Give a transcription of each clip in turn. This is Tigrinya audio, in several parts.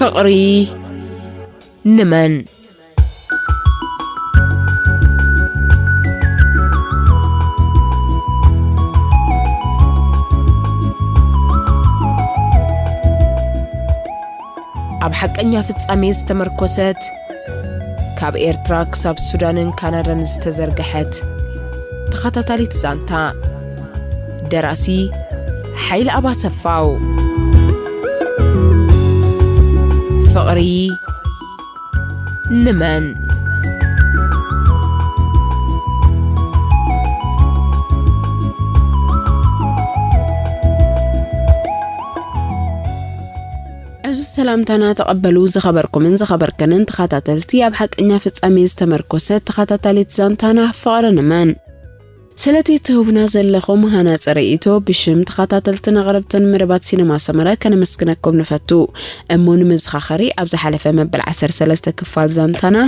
ፍቕሪ ንመን? ኣብ ሓቀኛ ፍጻሜ ዝተመርኮሰት፣ ካብ ኤርትራ ክሳብ ሱዳንን ካናዳን ዝተዘርግሐት ተኸታታሊት ዛንታ። ደራሲ ሓይለኣብ ኣሰፋው። ፍቕሪ ንመን? ዕዙዝ ሰላምታና ተቐበሉ፣ ዝኸበርኩምን ዝኸበርክንን ተኸታተልቲ፣ ኣብ ሓቀኛ ፍጻሜ ዝተመርኮሰት ተኸታታሊት ዛንታና ፍቕሪ ንመን? ስለቲ ትህቡና ዘለኹም ሃናጺ ርእይቶ ብሽም ተኸታተልትን ኣቕረብትን መደባት ሲነማ ሰመረ ከነመስግነኩም ንፈቱ። እሞ ንመዘኻኸሪ፣ ኣብ ዝሓለፈ መበል ዓሰርተ ሰለስተ ክፋል ዛንታና፣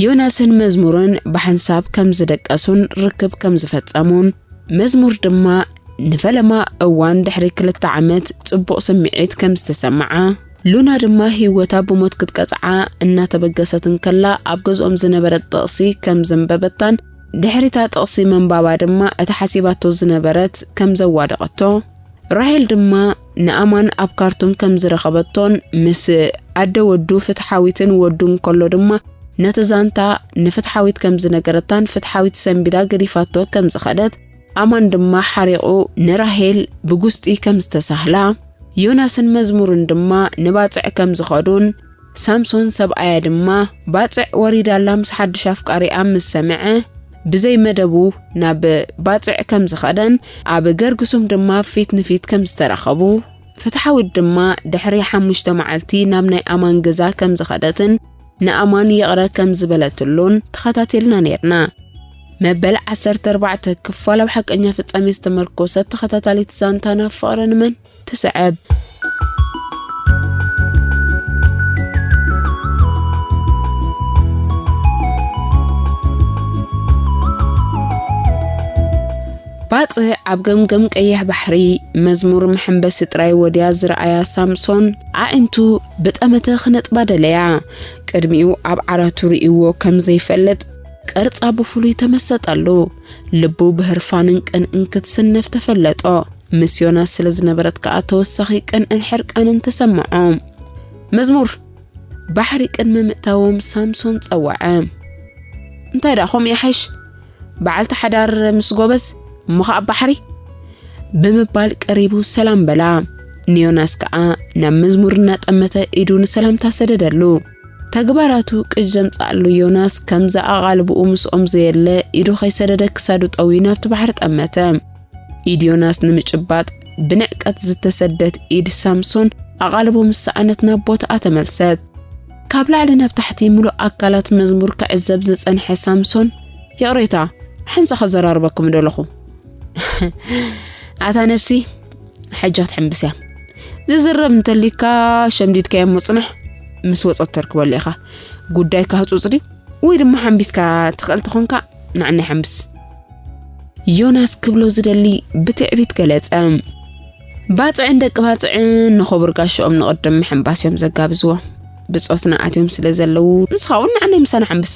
ዮናስን መዝሙርን ብሓንሳብ ከም ዝደቀሱን ርክብ ከም ዝፈጸሙን፣ መዝሙር ድማ ንፈለማ እዋን ድሕሪ ክልተ ዓመት ጽቡቕ ስምዒት ከም ዝተሰምዓ፣ ሉና ድማ ህይወታ ብሞት ክትቀጽዓ እናተበገሰት እንከላ፣ ኣብ ገዝኦም ዝነበረት ጥቕሲ ከም ዘንበበታን፣ ድሕሪታ ጥቕሲ ምንባባ ድማ እታ ሓሲባቶ ዝነበረት ከም ዘዋደቐቶ፣ ራሄል ድማ ንኣማን ኣብ ካርቱም ከም ዝረኸበቶን ምስ ኣደ ወዱ ፍትሓዊትን ወዱን ከሎ ድማ ነቲ ዛንታ ንፍትሓዊት ከም ዝነገረታን ፍትሓዊት ሰንቢዳ ገዲፋቶ ከም ዝኸደት፣ ኣማን ድማ ሓሪቑ ንራሄል ብጉስጢ ከም ዝተሳህላ፣ ዮናስን መዝሙርን ድማ ንባጽዕ ከም ዝኸዱን፣ ሳምሶን ሰብኣያ ድማ ባጽዕ ወሪዳላ ምስ ሓድሽ ኣፍቃሪኣ ምስ ሰምዐ፣ ብዘይ መደቡ ናብ ባጽዕ ከም ዝኸደን፣ ኣብ ገርግሱም ድማ ፊት ንፊት ከም ዝተራኸቡ፣ ፍትሓዊት ድማ ድሕሪ ሓሙሽተ መዓልቲ ናብ ናይ ኣማን ገዛ ከም ዝኸደትን ንኣማን ይቕረ ከም ዝበለትሉን ተኸታቲልና ነይርና። መበል ዓሰርተ ኣርባዕተ ክፋል ኣብ ሓቀኛ ፍጻሜ ዝተመርኮሰት ተኸታታሊት ዛንታና ፍቕሪ ንመን ትስዕብ። ባጽዕ ኣብ ገምገም ቀይሕ ባሕሪ መዝሙር መሐንበሲ ጥራይ ወድያ ዝረኣያ ሳምሶን፣ ኣዒንቱ ብጠመተ ክነጥባ ደለያ። ቅድሚኡ ኣብ ዓራቱ ርእይዎ ከም ዘይፈልጥ ቅርጻ ብፍሉይ ተመሰጠሉ። ልቡ ብህርፋንን ቅንእን ክትስነፍ ተፈለጦ። ምስ ዮናስ ስለ ዝነበረት ከኣ ተወሳኺ ቅንእን ሕርቃንን ተሰምዖ። መዝሙር! ባሕሪ ቅድሚ ምእታዎም ሳምሶን ጸወዐ። እንታይ ደኣ፣ ከምኡ ይሓይሽ? በዓልቲ ሓዳር ምስ ጎበዝ፣ እሞ ኸኣ ባሕሪ? ብምባል ቀሪቡ ሰላም በላ። ንዮናስ ከኣ ናብ መዝሙር እናጠመተ ኢዱ ንሰላምታ ሰደደሉ። ተግባራቱ ቅጅ ዘምጽኣሉ ዮናስ፣ ከምዚ ኣቓልብኡ ምስኦም ዘየለ፣ ኢዱ ከይሰደደ ክሳዱ ጠውዩ ናብቲ ባሕሪ ጠመተ። ኢድ ዮናስ ንምጭባጥ ብንዕቀት ዝተሰደት ኢድ ሳምሶን ኣቓልቦ ምስ ሰኣነት ናብ ቦታኣ ተመልሰት። ካብ ላዕሊ ናብ ታሕቲ ምሉእ ኣካላት መዝሙር ክዕዘብ ዝጸንሐ ሳምሶን፣ ይቕሬታ፣ ሓንሳእ ከዘራርበኩም ደለኹ። ኣታ ነብሲ፣ ሕጂ ክትሕምብስ እያ። ዝዝረብ እንተሊካ ሸምዲድካዮ እሞ ጽናሕ፣ ምስ ወጸት ተርክበሉ ኢኻ። ጉዳይካ ህጹጽ ድዩ? ወይ ድማ ሓምቢስካ ትኽእል ተኾንካ፣ ንዓኒ ሓምብስ። ዮናስ ክብሎ ዝደሊ ብትዕቢት ገለጸ። ባጽዕን ደቂ ባጽዕን ንኽቡር ጋሽኦም ንቕድም ምሕንባስ እዮም ዘጋብዝዎ። ብጾትና ኣትዮም ስለ ዘለዉ፣ ንስኻ እውን ንዓኒ ምሳና ሓምብስ።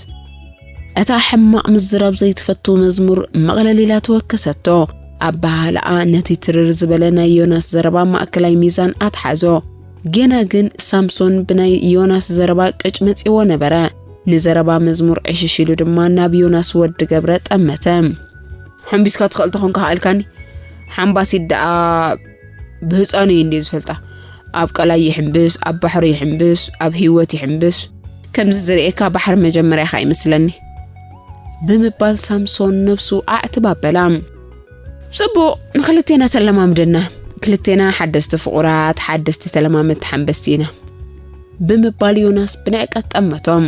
እታ ሕማቕ ምዝራብ ዘይትፈቱ መዝሙር መቕለል ኢላ ተወከሰቶ። ኣበሃህላኣ ነቲ ትርር ዝበለ ናይ ዮናስ ዘረባ ማእከላይ ሚዛን ኣትሓዞ። ጌና ግን ሳምሶን ብናይ ዮናስ ዘረባ ቅጭ መጺዎ ነበረ። ንዘረባ መዝሙር ዕሽሽ ኢሉ ድማ ናብ ዮናስ ወዲ ገብረ ጠመተ። ሓምቢስካ ትኽእል ተኾንካ ከኣልካኒ፣ ሓምባሲት ደኣ ብህፃኑ እዩ እንድየ ዝፈልጣ። ኣብ ቀላይ ይሕምብስ፣ ኣብ ባሕሪ ይሕምብስ፣ ኣብ ህይወት ይሕምብስ። ከምዚ ዝርእየካ ባሕሪ መጀመርያኻ ይመስለኒ። ብምባል ሳምሶን ነብሱ ኣዕትብ ኣበላ። ጽቡቕ፣ ንኽልቴና ተለማምደና። ክልቴና ሓደስቲ ፍቑራት፣ ሓደስቲ ተለማመድቲ ሓምበስቲ ኢና። ብምባል ዮናስ ብንዕቀት ጠመቶም።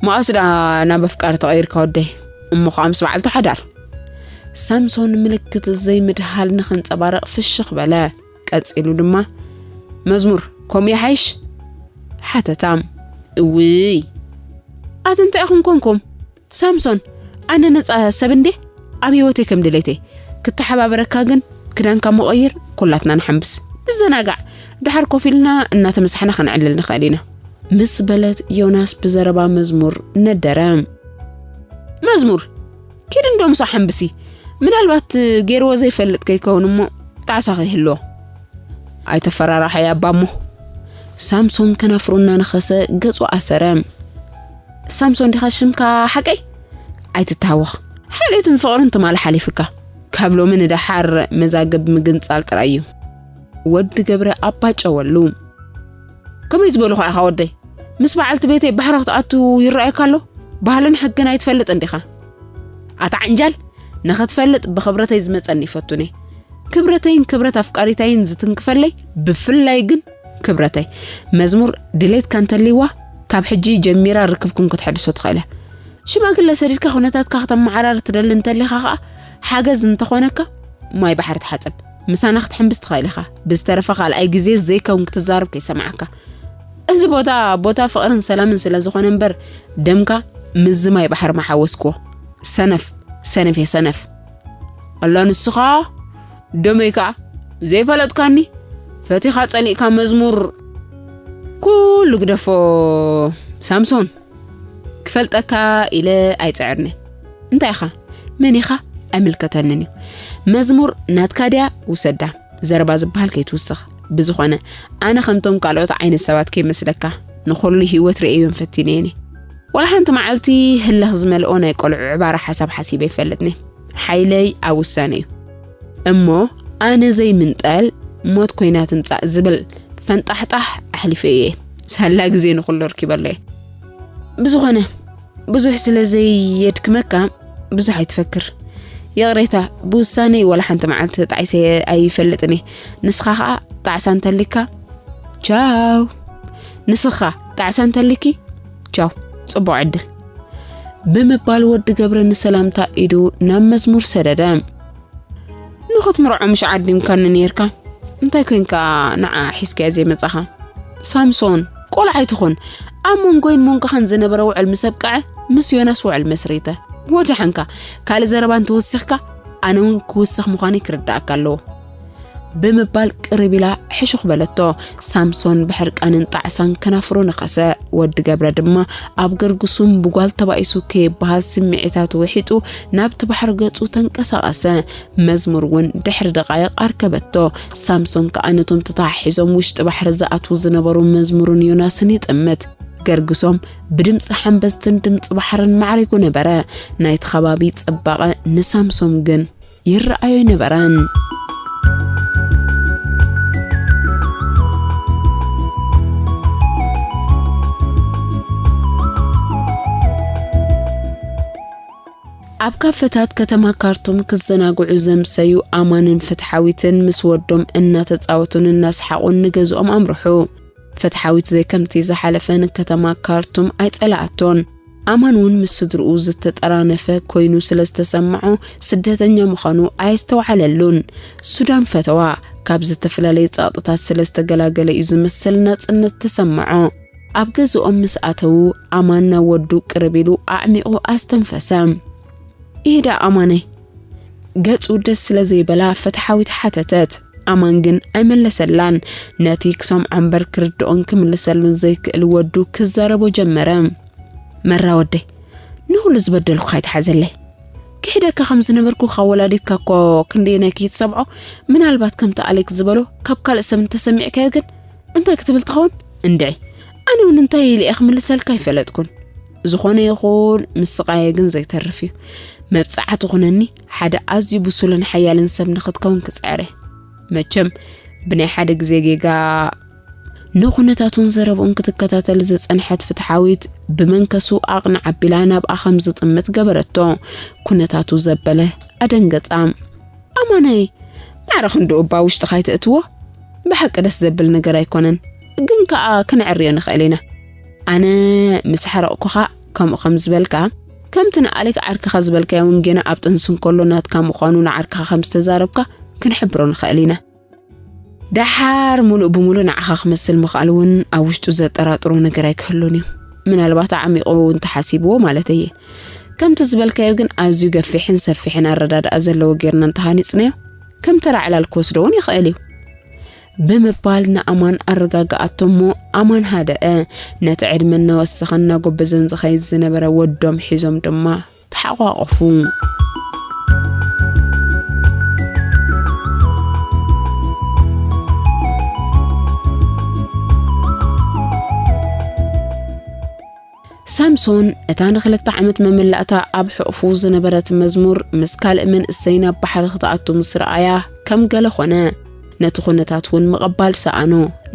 መኣስ ደኣ ናብ ኣፍቃሪ ተቐይርካ ወደይ? እሞ ኸኣ ምስ በዓልቱ ሓዳር። ሳምሶን ምልክት ዘይምድሃል ንኸንጸባርቕ ፍሽኽ በለ። ቀጺሉ ድማ፣ መዝሙር፣ ከምኡ ይሓይሽ? ሓተታ። እውይ! ኣቲ እንታይ ኢኹም ኮንኩም? ሳምሶን፣ ኣነ ነጻ ሰብ እንዴ? ኣብ ህይወተይ ከም ድሌተይ። ክተሓባበረካ ግን ክዳንካ መቐይር፣ ኩላትና ንሓምብስ። ንዘናጋዕ። ድሓር ኮፍ ኢልና እናተመሳሕና ክንዕልል ንኽእል ኢና። ምስ በለት ዮናስ ብዘረባ መዝሙር ነደረ። መዝሙር፣ ኪድ እንዶ ምሳሕ ኣንብሲ፣ ምናልባት ገይርዎ ዘይፈልጥ ከይከውን እሞ ጣዕሳ ከይህልዎ። ኣይተፈራራሓይ ኣባ እሞ። ሳምሶን ከናፍሩ እናነኸሰ ገጹ ኣሰረ። ሳምሶን ዲኻ ሽምካ ሓቀይ? ኣይትታወኽ። ሓልዮትን ፍቕርን ትማል ሓሊፍካ፣ ካብ ሎሚ ንደሓር መዛግብ ምግንጻል ጥራይ እዩ። ወዲ ገብረ ኣባጨወሉ። ከመይ ዝበሉኻ ኢኻ ወደይ? ምስ በዓልቲ ቤተይ ባሕሪ ክትኣቱ ይረኣየካ ኣሎ? ባህልን ሕግን ኣይትፈልጥን ዲኻ? ኣታ ዓንጃል፣ ንኽትፈልጥ ብኽብረተይ ዝመጸኒ ይፈቱኒ። ክብረተይን ክብረት ኣፍቃሪታይን ዝትንክፈለይ፣ ብፍላይ ግን ክብረተይ። መዝሙር ድሌትካ እንተልይዋ፣ ካብ ሕጂ ጀሚራ ርክብኩም ክትሕድሶ ትኽእል እያ። ሽማግለ ሰዲድካ ኩነታትካ ክተመዓራሪ ትደሊ እንተሊኻ ኸኣ፣ ሓገዝ እንተኾነካ፣ ማይ ባሕሪ ትሓጽብ። ምሳና ክትሕምብስ ትኽእል ኢኻ። ብዝተረፈ ካልኣይ ግዜ ዘይከውን ክትዛረብ ከይሰምዓካ። እዚ ቦታ፣ ቦታ ፍቕርን ሰላምን ስለ ዝኾነ እምበር፣ ደምካ ምስዚ ማይ ባሕሪ ምሓወስክዎ። ሰነፍ፣ ሰነፍ እየ ሰነፍ። ኣላ ንስኻ፣ ደመይ ከኣ፣ ዘይፈለጥካኒ፣ ፈቲኻ ጸሊእካ መዝሙር። ኩሉ ግደፎ ሳምሶን። ክፈልጠካ ኢለ ኣይጽዕርኒ። እንታይ ኢኻ? መን ኢኻ? ኣይምልከተንን እዩ። መዝሙር ናትካ ድያ? ውሰዳ። ዘረባ ዝበሃል ከይትውስኽ። ብዝኾነ፣ ኣነ ከምቶም ካልኦት ዓይነት ሰባት ከይመስለካ፣ ንኹሉ ህይወት ርእየዮን ፈቲነዮን እየ። ዋላ ሓንቲ መዓልቲ ህልኽ ዝመልኦ ናይ ቆልዑ ዕባራ ሓሳብ ሓሲበ ኣይፈልጥን እየ። ሓይለይ ኣብ ውሳነ እዩ። እሞ ኣነ ዘይምንጠል ሞት ኮይና ትምጻእ ዝብል ፈንጣሕጣሕ ኣሕሊፈ እየ። ሳላ ግዜ ንኹሉ ኣርኪበሎ እየ። ብዝኾነ፣ ብዙሕ ስለ ዘየድክመካ ብዙሕ ኣይትፈክር። ይቕሬታ፣ ብውሳነይ ዋላ ሓንቲ መዓልቲ ተጣዒሰ ኣይፈልጥን እየ። ንስኻ ኸኣ ጣዕሳ እንተሊካ፣ ቻው። ንስኻ ጣዕሳ እንተሊኪ፣ ቻው። ጽቡቕ ዕድል። ብምባል ወዲ ገብረ ንሰላምታ ኢዱ ናብ መዝሙር ሰደደ። ንኽትምርዖ ምሽ ዓዲምካኒ ነይርካ። እንታይ ኮንካ ንዓ ሒዝካያ ዘይመጻኻ? ሳምሶን፣ ቆልዓ ኣይትኹን። ኣብ መንጎይን መንጎኻን ዝነበረ ውዕል ምስ ኣብቅዐ፣ ምስ ዮናስ ውዕል መስሪተ። ወደሓንካ፣ ካልእ ዘረባ እንተወሲኽካ፣ ኣነ እውን ክውስኽ ምዃነይ ክርድኣካ ኣለዎ። ብምባል ቅርብ ኢላ ሕሹኽ በለቶ። ሳምሶን ብሕርቃንን ጣዕሳን ከናፍሩ ነኸሰ። ወዲ ገብረ ድማ ኣብ ገርግሱም ብጓል ተባኢሱ ከይበሃል ስምዒታቱ ውሒጡ ናብቲ ባሕሪ ገጹ ተንቀሳቐሰ። መዝሙር እውን ድሕሪ ደቓይቕ ኣርከበቶ። ሳምሶን ከኣ ነቶም ተተሓሒዞም ውሽጢ ባሕሪ ዝኣትዉ ዝነበሩ መዝሙርን ዮናስን ይጥምት። ገርግሶም ብድምጺ ሓምበስትን ድምጺ ባሕርን ማዕሪጉ ነበረ። ናይቲ ከባቢ ጽባቐ ንሳምሶም ግን ይረኣዮ ኣይነበረን። ኣብ ካፈታት ከተማ ካርቱም ክዘናግዑ ዘምሰዩ ኣማንን ፍትሓዊትን ምስ ወዶም እናተጻወቱን እናሰሓቑን ንገዝኦም ኣምርሑ። ፍትሓዊት ዘይከምቲ ዝሓለፈ ንከተማ ካርቱም ኣይጸላኣቶን። ኣማን እውን ምስ ስድርኡ ዝተጠራነፈ ኮይኑ ስለ ዝተሰምዖ ስደተኛ ምዃኑ ኣየስተውዓለሉን። ሱዳን ፈተዋ፣ ካብ ዝተፈላለየ ጸቕጥታት ስለ ዝተገላገለ እዩ ዝመስል ናጽነት ተሰምዖ። ኣብ ገዝኦም ምስ ኣተዉ ኣማን ናብ ወዱ ቅርብ ኢሉ ኣዕሚቑ ኣስተንፈሰ። ኢዳ ኣማነይ። ገጹ ደስ ስለ ዘይበላ ፍትሓዊት ሓተተት። ኣማን ግን ኣይመለሰላን። ነቲ ክሰምዖ እምበር ክርድኦን ክምልሰሉን ዘይክእል ወዱ ክዛረቦ ጀመረ። መራ ወደይ፣ ንኹሉ ዝበደልኩኻ ኣይትሓዘለይ። ክሒደካ ከም ዝነበርኩ ካብ ወላዲትካ እኮ ክንደየናይ ከይትሰምዖ፣ ምናልባት ከምቲ ኣሌክ ዝበሎ ካብ ካልእ ሰብ እንተሰሚዕካዮ ግን እንታይ ክትብል ትኸውን? እንድዒ፣ ኣነ እውን እንታይ ኢለ እየ ክምልሰልካ ኣይፈለጥኩን። ዝኾነ ይኹን ምስቓየ ግን ዘይተርፍ እዩ። መብጽዓ ትኹነኒ ሓደ ኣዝዩ ብሱልን ሓያልን ሰብ ንኽትከውን ክጽዕር እየ። መቸም ብናይ ሓደ ግዜ ጌጋ ንኹነታቱን ዘረብኡን ክትከታተል ዝጸንሐት ፍትሓዊት ብመንከሱ ኣቕንዕ ኣቢላ ናብኣ ከም ዝጥምት ገበረቶ። ኩነታቱ ዘበለ ኣደንገጻ። ኣማነይ፣ ማዕረ ክንድኡ እባ ውሽጥኻ ኣይተእትዎ። ብሓቂ ደስ ዘብል ነገር ኣይኮነን፣ ግን ከኣ ክንዕርዮ ንኽእል ኢና። ኣነ ምስ ሓረቕኩኻ ከምኡ ከም ዝበልካ፣ ከምቲ ንኣሌክ ዓርክኻ ዝበልካዮ እውን ገና ኣብ ጥንሲ እንከሎ ናትካ ምዃኑ ንዓርክኻ ከም ዝተዛረብካ ክንሕብሮ ንኽእል ኢና። ደሓር ሙሉእ ብሙሉእ ንዓኻ ክመስል ምኽኣል እውን ኣብ ውሽጡ ዘጠራጥሮ ነገር ኣይክህሉን እዩ። ምናልባት ኣዕሚቑ እውን ተሓሲብዎ ማለት እየ። ከምቲ ዝበልካዮ ግን ኣዝዩ ገፊሕን ሰፊሕን ኣረዳድኣ ዘለዎ ጌርና እንተሃኒጽናዮ፣ ከም ተራ ዕላል ክወስዶ እውን ይኽእል እዩ። ብምባል ንኣማን ኣረጋግኣቶ እሞ ኣማን ሃደአ። ነቲ ዕድመ እናወሰኸ እናጎበዘን ዝኸይድ ዝነበረ ወዶም ሒዞም ድማ ተሓቋቖፉ። ሳምሶን እታ ንክልተ ዓመት መመላእታ ኣብ ሕቑፉ ዝነበረት መዝሙር ምስ ካልእ መንእሰይ ናብ ባሕሪ ክትኣቱ ምስ ረኣያ ከም ገለ ኾነ። ነቲ ኩነታት እውን ምቕባል ሰኣኖ።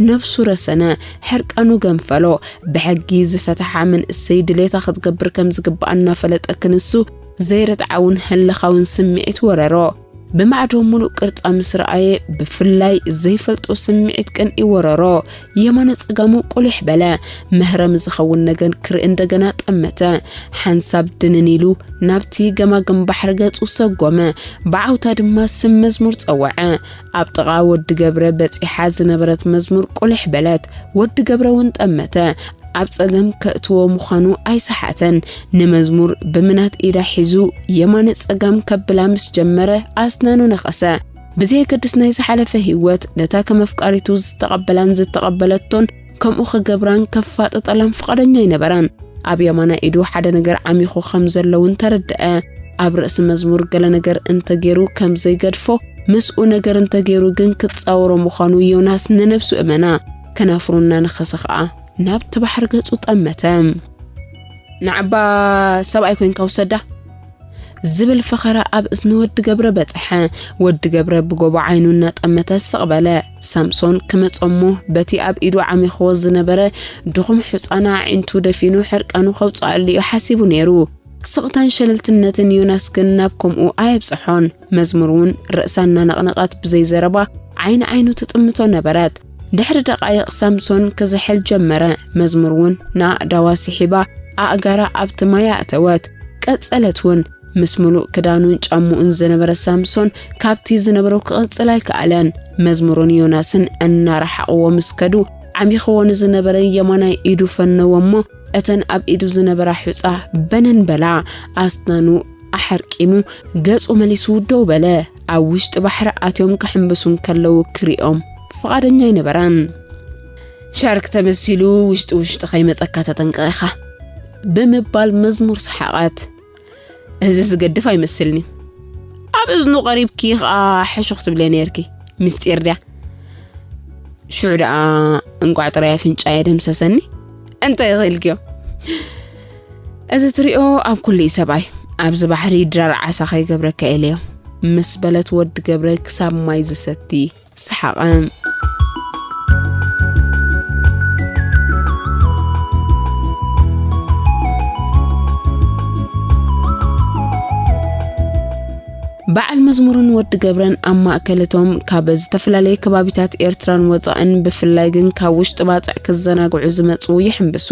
ነብሱ ረሰነ፣ ሕርቃኑ ገንፈሎ። ብሕጊ ዝፈትሓ መንእሰይ ድሌታ ክትገብር ከም ዝግብኣ እናፈለጠ ክንሱ ዘይርትዓውን ህልኻውን ስምዒት ወረሮ። ብማዕዶ ሙሉእ ቅርጻ ምስ ረኣየ ብፍላይ ዘይፈልጦ ስምዒት ቅንኢ ወረሮ። የማነ ጸጋሙ ቁሊሕ በለ። መህረሚ ዝኸውን ነገር ክርኢ እንደገና ጠመተ። ሓንሳብ ድንን ኢሉ ናብቲ ገማግም ባሕሪ ገጹ ሰጎመ። ብዓውታ ድማ ስም መዝሙር ጸወዐ። ኣብ ጥቓ ወዲ ገብረ በጺሓ ዝነበረት መዝሙር ቁልሕ በለት። ወዲ ገብረ እውን ጠመተ። ኣብ ጸገም ከእትዎ ምዃኑ ኣይሰሓተን። ንመዝሙር ብምናት ኢዳ ሒዙ የማነ ጸጋም ከብላ ምስ ጀመረ ኣስናኑ ነኸሰ። ብዘየገድስ ናይ ዝሓለፈ ህይወት ነታ ከም ኣፍቃሪቱ ዝተቐበላን ዝተቐበለቶን ከምኡ ክገብራን ከፋጠጠላን ፍቓደኛ ኣይነበረን። ኣብ የማናይ ኢዱ ሓደ ነገር ዓሚኹ ከም ዘሎ እውን ተረድአ። ኣብ ርእሲ መዝሙር ገለ ነገር እንተገይሩ ከም ዘይገድፎ፣ ምስኡ ነገር እንተገይሩ ግን ክጻወሮ ምዃኑ ዮናስ ንነብሱ እመና። ከናፍሩ እናነኸሰ ኸኣ ናብቲ ባሕሪ ገጹ ጠመተ። ንዓባ ሰብኣይ ኮይንካ ውሰዳ ዝብል ፈኸራ ኣብ እዝኒ ወዲ ገብረ በጽሐ። ወዲ ገብረ ብጎቦ ዓይኑ እናጠመተ ስቕ በለ። ሳምሶን ክመጾ እሞ በቲ ኣብ ኢዱ ዓሚኽዎ ዝነበረ ድኹም ሑጻና ኣዒንቱ ደፊኑ ሕርቃኑ ከውጽኣሉ እዩ ሓሲቡ ነይሩ። ስቕታን ሸለልትነትን ዮናስ ግን ናብ ከምኡ ኣየብጽሖን። መዝሙር እውን ርእሳ እናነቕነቐት ብዘይ ዘረባ ዓይኒ ዓይኑ ትጥምቶ ነበረት። ድሕሪ ደቓይቕ ሳምሶን ክዝሕል ጀመረ። መዝሙር እውን ንኣእዳዋ ስሒባ ኣእጋራ ኣብቲ ማይ ኣእተወት። ቀጸለት እውን። ምስ ምሉእ ክዳኑን ጫምኡን ዝነበረ ሳምሶን ካብቲ ዝነበሮ ክቕጽል ኣይከኣለን። መዝሙርን ዮናስን እናረሓቕዎ ምስ ከዱ፣ ዓሚኽዎ ንዝነበረ የማናይ ኢዱ ፈነወ እሞ፣ እተን ኣብ ኢዱ ዝነበራ ሑጻ በነን በላ። ኣስናኑ ኣሐርቂሙ፣ ገጹ መሊሱ ደው በለ። ኣብ ውሽጢ ባሕሪ ኣትዮም ክሕምብሱ እንከለዉ ክሪኦም ፍቓደኛ ኣይነበረን። ሻርክ ተመሲሉ ውሽጢ ውሽጢ ከይመጸካ ተጠንቀቕ ኢኻ ብምባል መዝሙር ሰሓቐት። እዚ ዝገድፍ ኣይመስልኒ። ኣብ እዝኑ ቀሪብኪ ኸኣ ሕሹኽ ትብለ ነይርኪ። ምስጢር ድያ? ሽዑ ደኣ እንቋዕ ጥራይ ኣፍንጫ የደምሰሰኒ። እንታይ ኽኢልክዮ? እዚ ትሪኦ ኣብ ኩሉ እዩ ሰብኣይ። ኣብዚ ባሕሪ ድራር ዓሳ ከይገብረካ ኢለዮ። ምስ በለት ወዲ ገብረ ክሳብ ማይ ዝሰቲ ሰሓቐ። በዓል መዝሙርን ወዲ ገብረን ኣብ ማእከል እቶም ካብ ዝተፈላለየ ከባቢታት ኤርትራን ወጻእን ብፍላይ ግን ካብ ውሽጢ ባጽዕ ክዘናግዑ ዝመጹ ይሕምብሱ።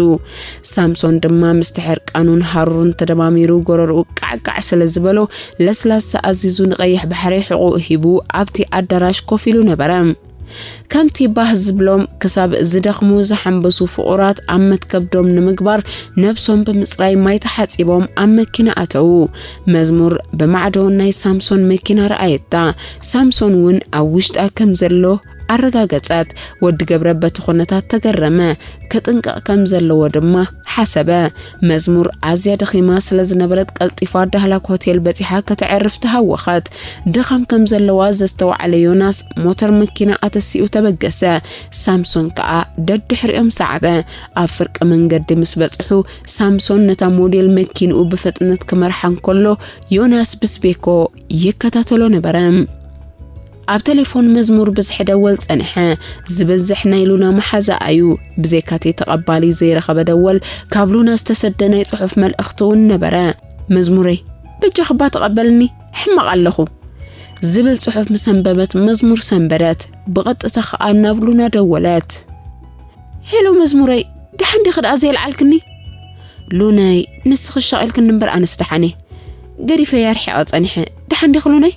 ሳምሶን ድማ ምስቲ ሕርቃኑን ሃሩርን ተደማሚሩ ጎረርኡ ቃዕቃዕ ስለ ዝበሎ ለስላሳ ኣዚዙ ንቐይሕ ባሕሪ ሕቑኡ ሂቡ ኣብቲ ኣዳራሽ ኮፍ ኢሉ ነበረ። ከምቲ ባህ ዝብሎም ክሳብ ዝደኽሙ ዝሓንበሱ ፍቑራት ኣብ መትከብዶም ንምግባር ነብሶም ብምጽራይ ማይ ተሓጺቦም ኣብ መኪና ኣተዉ። መዝሙር ብማዕዶ ናይ ሳምሶን መኪና ረኣየታ። ሳምሶን እውን ኣብ ውሽጣ ከም ዘሎ ኣረጋገጸት። ወዲ ገብረ በቲ ኩነታት ተገረመ። ክጥንቀቕ ከም ዘለዎ ድማ ሓሰበ። መዝሙር ኣዝያ ደኺማ ስለ ዝነበረት ቀልጢፋ ዳህላክ ሆቴል በጺሓ ከተዕርፍ ተሃወኸት። ድኻም ከም ዘለዋ ዘስተውዓለ ዮናስ ሞተር መኪና ኣተሲኡ ተበገሰ። ሳምሶን ከኣ ደድሕሪኦም ሰዓበ። ኣብ ፍርቂ መንገዲ ምስ በጽሑ ሳምሶን ነታ ሞዴል መኪንኡ ብፍጥነት ክመርሓ እንከሎ ዮናስ ብስቤኮ ይከታተሎ ነበረ። ኣብ ቴሌፎን መዝሙር ብዝሒ ደወል ጸንሐ። ዝበዝሕ ናይ ሉና መሓዛ ኣዩ። ብዘይካቲ ተቐባሊ ዘይረኸበ ደወል ካብ ሉና ዝተሰደ ናይ ጽሑፍ መልእኽቲ እውን ነበረ። መዝሙረይ፣ በጃኽባ ተቐበልኒ፣ ሕማቕ ኣለኹ። ዝብል ጽሑፍ ምስ ኣንበበት መዝሙር ሰንበደት። ብቐጥታ ኸኣ ናብ ሉና ደወለት። ሄሎ መዝሙረይ፣ ደሓን ዲኺ ደኣ ዘየልዓልክኒ? ሉናይ፣ ንስኺ ሻቒልክኒ እምበር ኣነስ ደሓን እየ። ገዲፈያ ርሒቐ ጸኒሐ። ደሓን ዲኺ ሉናይ?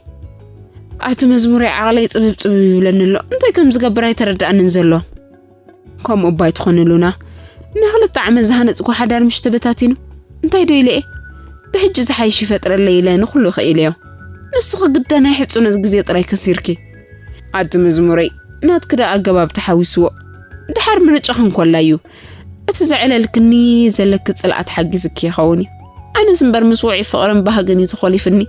ኣቲ መዝሙረይ ዓቕለይ ጽብብ ጽብብ ይብለኒ ኣሎ። እንታይ ከም ዝገብር ኣይተረድኣንን ዘሎ። ከምኡ እባ ኣይትኾኒ ሉና። ንክልተ ዓመት ዝሃነጽኩ ሓዳር ምሽ ተበታቲኑ። እንታይ ዶ ኢለ እየ? ብሕጂ ዝሓይሽ ይፈጥረለይ ኢለ ንኹሉ ክኢለዮ። ንስኺ ግዳ ናይ ሕጹነት ግዜ ጥራይ ከሲርኪ። ኣቲ መዝሙረይ፣ ናትኪ ዳ ኣገባብ ተሓዊስዎ። ድሓር ምርጫኺ እንኮላ እዩ። እቲ ዘዕለልክኒ ዘለኪ ጽልኣት ሓጊዝኪ ይኸውን እዩ። ኣነስ እምበር ምስ ውዑይ ፍቕርን ባህግን እዩ ተኾሊፍኒ።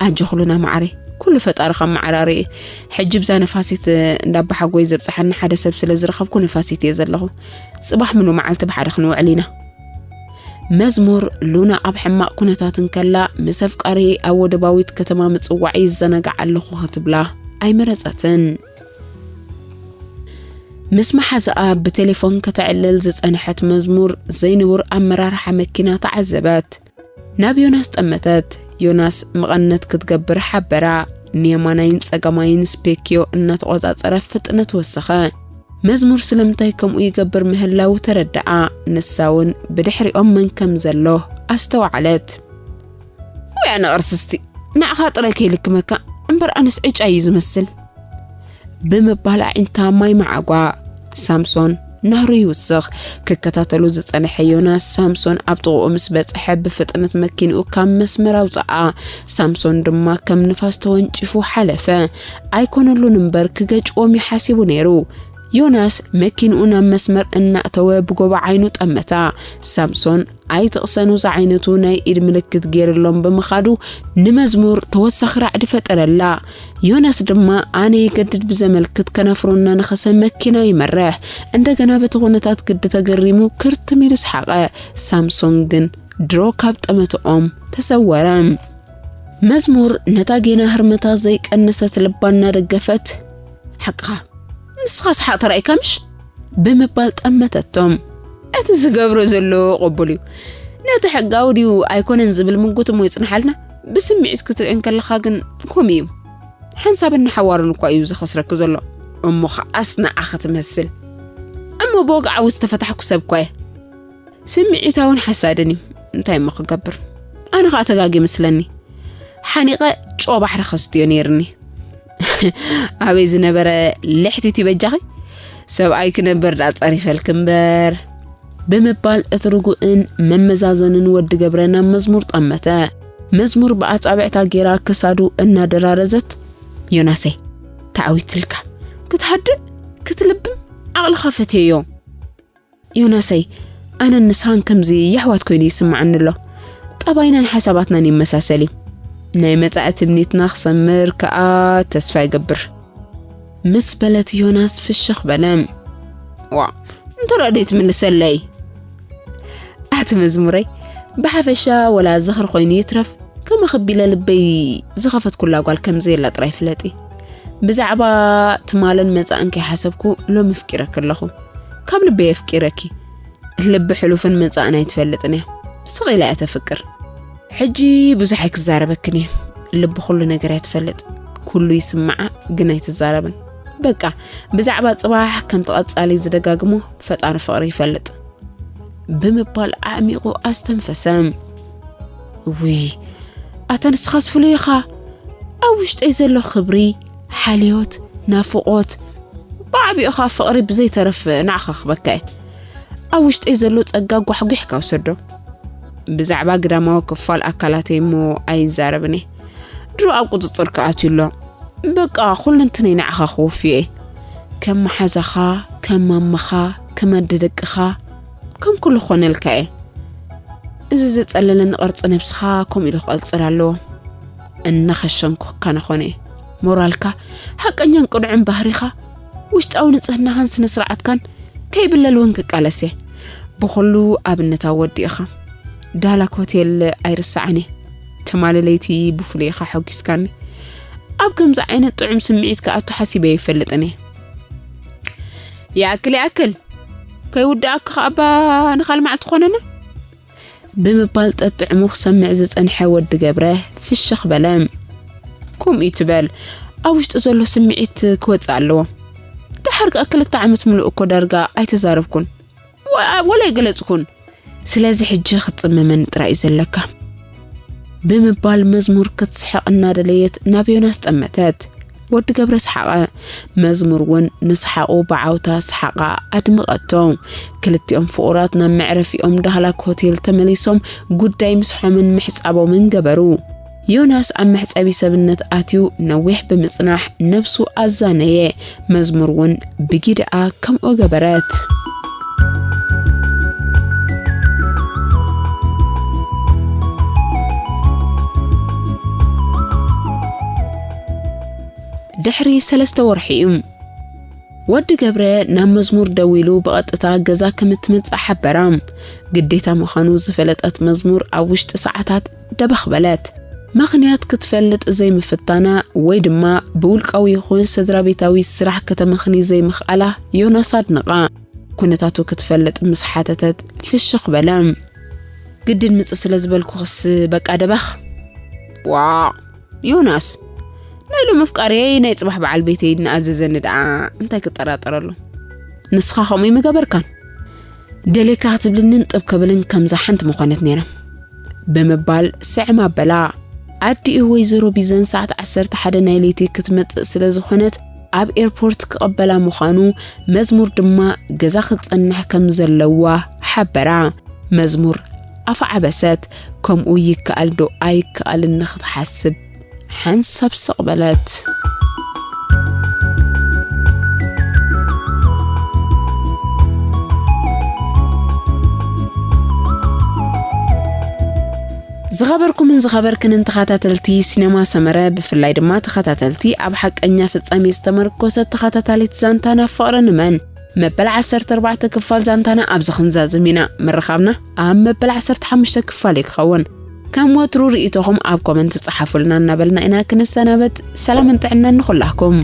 ኣጆኺ ሉና መዓረይ፣ ኩሉ ፈጣሪ ካብ መዓራሪ እዩ። ሕጂ ብዛ ነፋሲት እንዳባሓጎይ ዘብጽሓኒ ሓደ ሰብ ስለ ዝረኸብኩ ነፋሲት እየ ዘለኹ። ጽባሕ ምሉ መዓልቲ ብሓደ ክንውዕል ኢና። መዝሙር ሉና ኣብ ሕማቕ ኩነታት እንከላ ምስ ኣፍቃሪ ኣብ ወደባዊት ከተማ ምጽዋዕ ይዘናጋዕ ኣለኹ ክትብላ ኣይመረጸትን። ምስ መሓዛኣ ብቴሌፎን ከተዕልል ዝጸንሐት መዝሙር ዘይንቡር ኣመራርሓ መኪና ተዓዘበት። ናብ ዮናስ ጠመተት። ዮናስ መቐነት ክትገብር ሓበራ። ንየማናይን ጸጋማይን ስፔክዮ እናተቖጻጸረ ፍጥነት ወሰኸ። መዝሙር ስለምንታይ ከምኡ ይገብር ምህላዉ ተረድኣ። ንሳ እውን ብድሕሪኦም መን ከም ዘሎ ኣስተውዓለት። ወይ ኣነ ቅርስስቲ፣ ንዓኻ ጥራይ ከይልክመካ እምበር ኣነስ ዕጫ እዩ ዝመስል። ብምባል ኣዒንታ ማይ መዓጓ። ሳምሶን ናህሩ ይውስኽ። ክከታተሉ ዝጸንሐ ዮናስ ሳምሶን ኣብ ጥቕኡ ምስ በጽሐ ብፍጥነት መኪንኡ ካብ መስመር ኣውጽኣ። ሳምሶን ድማ ከም ንፋስ ተወንጪፉ ሓለፈ። ኣይኮነሉን እምበር ክገጭዎም እዩ ሓሲቡ ነይሩ። ዮናስ መኪንኡ ናብ መስመር እናእተወ ብጎቦ ዓይኑ ጠመታ። ሳምሶን ኣይትቕሰኑ ዝዓይነቱ ናይ ኢድ ምልክት ገይርሎም ብምኻዱ ንመዝሙር ተወሳኺ ራዕዲ ፈጠረላ። ዮናስ ድማ ኣነ የገድድ ብዘመልክት ከናፍሮ እናነኸሰ መኪና ይመርሕ። እንደገና በቲ ኩነታት ግዲ ተገሪሙ ክርትም ኢሉ ሰሓቐ። ሳምሶን ግን ድሮ ካብ ጠመትኦም ተሰወረ። መዝሙር ነታ ጌና ህርመታ ዘይቀነሰት ልባ እናደገፈት፣ ሓቅኻ፣ ንስኻ ሰሓቕ ተራኢካ ምሽ? ብምባል ጠመተቶም። እቲ ዝገብሮ ዘሎ ቅቡል እዩ። ነቲ ሕጋዊ ድዩ ኣይኮነን ዝብል ምጉት እሞ ይጽንሓልና። ብስምዒት ክትርእዮ እንከለኻ ግን ከምኡ እዩ። ሓንሳብን ንሓዋሩን እኳ እዩ ዝኸስረኪ ዘሎ። እሞ ኸኣስ ንዓኺ ትመስል። እሞ ብወግዓዊ ዝተፈታሕኩ ሰብ እኳ እየ። ስምዒታውን ሓሳድን እዩ። እንታይ እሞ ክገብር? ኣነ ኸኣ ተጋግየ መስለኒ። ሓኒቐ ጨው ባሕሪ ከስትዮ ነይርኒ። ኣበይ ዝነበረ ልሕቲት እዩ በጃኺ? ሰብኣይ ክነበር ደኣ ጸሪፈልኪ እምበር። ብምባል እቲ ርጉእን መመዛዘንን ወዲ ገብረ ናብ መዝሙር ጠመተ። መዝሙር ብኣጻብዕታ ጌራ ክሳዱ እናደራረዘት፣ ዮናሰይ፣ ተዓዊትልካ። ክትሃድእ፣ ክትልብም፣ ዓቕልኻ ፈትየዮ። ዮናሰይ፣ ኣነን ንስኻን ከምዚ የሕዋት ኮይኑ ይስምዓኒ ኣሎ። ጠባይናን ሓሳባትናን ይመሳሰል እዩ። ናይ መጻኢ ትምኒትና ክሰምር ከኣ ተስፋ ይገብር። ምስ በለት ዮናስ ፍሽኽ በለ። ዋ፣ እንተ ደኣ ደይትምልሰለይ። ኣቲ መዝሙረይ፣ ብሓፈሻ ወላ ዝኽሪ ኮይኑ ይትረፍ፣ ከማኺ ቢለ ልበይ ዝኸፈትኩላ ጓል ከም ዘየላ ጥራይ ፍለጢ። ብዛዕባ ትማልን መጻእን ከይሓሰብኩ ሎሚ ኣፍቂረኪ ኣለኹ። ካብ ልበይ ኣፍቂረኪ። ልቢ ሕሉፍን መጻእን ኣይትፈልጥን እያ። ስቕ ኢላ እያ ተፍቅር። ሕጂ ብዙሕ ኣይክዛረበክን እየ። ልቢ ኩሉ ነገር እያ ትፈልጥ። ኩሉ ይስምዓ፣ ግን ኣይትዛረብን። በቃ፣ ብዛዕባ ጽባሕ ከምቲ ቀጻሊ ዝደጋግሞ ፈጣሪ ፍቕሪ ይፈልጥ። ብምባል ኣዕሚቑ ኣስተንፈሰ። ውይ፣ ኣታ ንስኻስ ፍሉይ ኢኻ። ኣብ ውሽጠይ ዘሎ ክብሪ፣ ሓልዮት፣ ናፍቖት፣ ብዓቢኡ ኸኣ ፍቕሪ ብዘይተረፍ ንዓኻ ክበካ እየ። ኣብ ውሽጠይ ዘሎ ጸጋ ጓሕጒሕካ ውሰዶ። ብዛዕባ ግዳማዊ ክፋል ኣካላተይ እሞ ኣይዛረብን እየ። ድሮ ኣብ ቁጽጽር ክኣትዩ ኣሎ። በቃ፣ ኩለንትነይ ንዓኻ ክወፍዮ እየ። ከም መሓዛኻ፣ ከም ማማኻ፣ ከም ኣደ ደቅኻ፣ ከም ኩሉ ክኾነልካ እየ። እዚ ዘጸለለኒ ቅርጺ ነብስኻ ከምኡ ኢሉ ክቕጽል ኣለዎ። እናኸሸንኩ ክከናኸኖ እየ። ሞራልካ፣ ሓቀኛን ቅኑዕን ባህሪኻ፣ ውሽጣዊ ንጽህናኻን ስነ ስርዓትካን ከይብለል እውን ክቃለስ እየ። ብኹሉ ኣብነታዊ ወዲ ኢኻ። ዳህላክ ሆቴል ኣይርስዓን እየ። ትማሊ ለይቲ ብፍሉይ ኢኻ ሓጒስካኒ። ኣብ ከምዚ ዓይነት ጥዑም ስምዒት ክኣቱ ሓሲበ ኣይፈልጥን እየ። ይኣክል ይኣክል። ከይውድኣካ ኸኣ እባ ንኻል መዓልቲ ኾነና። ብምባል ጠጥዕሙ ክሰምዕ ዝጸንሐ ወዲ ገብረ ፍሽኽ በለ። ከምኡ እዩ ትበል። ኣብ ውሽጡ ዘሎ ስምዒት ክወጽእ ኣለዎ። ደሓር ከኣ ክልተ ዓመት ምሉእ እኮ ዳርጋ ኣይተዛረብኩን። ወ-፣ ወላ ኣይገለጽኩን። ስለዚ ሕጂ ክትጽመመኒ ጥራይ እዩ ዘለካ። ብምባል መዝሙር ክትስሕቕ እናደለየት ናብ ዮናስ ጠመተት። ወዲ ገብረ ሰሓቐ። መዝሙር እውን ንሰሓቑ ብዓውታ ሰሓቓ ኣድመቐቶ። ክልቲኦም ፍቑራት ናብ መዕረፊኦም ዳህላክ ሆቴል ተመሊሶም ጉዳይ ምስሖምን ምሕጻቦምን ገበሩ። ዮናስ ኣብ መሕጸቢ ሰብነት ኣትዩ ነዊሕ ብምጽናሕ ነብሱ ኣዛነየ። መዝሙር እውን ብጊድኣ ከምኡ ገበረት። ድሕሪ ሰለስተ ወርሒ እዩ። ወዲ ገብረ ናብ መዝሙር ደዊሉ ብቐጥታ ገዛ ከም እትመጽእ ሓበራ። ግዴታ ምዃኑ ዝፈለጠት መዝሙር ኣብ ውሽጢ ሰዓታት ደበኽ በለት። ምኽንያት ክትፈልጥ ዘይምፍታና ወይ ድማ ብውልቃዊ ይኹን ስድራ ቤታዊ ስራሕ ከተመኽኒ ዘይምኽኣላ ዮናስ ኣድነቓ። ኩነታቱ ክትፈልጥ ምስ ሓተተት ፍሽኽ በለ። ግድን ምጽእ ስለ ዝበልኩኽስ በቃ ደበኽ። ዋእ ዮናስ፣ ናይ ሎሚ ኣፍቃሪየይ ናይ ጽባሕ በዓል ቤተይ እናኣዘዘኒ ደኣ እንታይ ክጠራጠረሉ? ንስኻ ከምኡ ኣይምገበርካን። ደልየካ ክትብልንን ጥብ ክብልን ከምዛ ሓንቲ ምኾነት ነይራ። ብምባል ስዕም ኣበላ። ኣዲኡ ወይዘሮ ቢዘን ሰዓት ዓሰርተ ሓደ ናይ ለይቲ ክትመጽእ ስለ ዝኾነት ኣብ ኤርፖርት ክቐበላ ምዃኑ፣ መዝሙር ድማ ገዛ ክትጸንሕ ከም ዘለዋ ሓበራ። መዝሙር ኣፋ ዓበሰት። ከምኡ ይከኣል ዶ ኣይከኣልን ንኽትሓስብ ሓንሳብ ስቕ በለት። ዝኸበርኩምን ዝኸበርክንን ተኸታተልቲ ሲነማ ሰመረ፣ ብፍላይ ድማ ተኸታተልቲ ኣብ ሓቀኛ ፍጻሜ ዝተመርኮሰት ተኸታታሊት ዛንታና ፍቕሪ ንመን መበል ዓሰርተ ኣርባዕተ ክፋል ዛንታና ኣብዚ ክንዛዝም ኢና። ምርኻብና ኣብ መበል ዓሰርተ ሓሙሽተ ክፋል እዩ ክኸውን። ከም ወትሩ ርእይቶኹም ኣብ ኮመንት ጸሓፉልና እናበልና ኢና ክንሰናበት። ሰላምን ጥዕናን ንኹላኩም።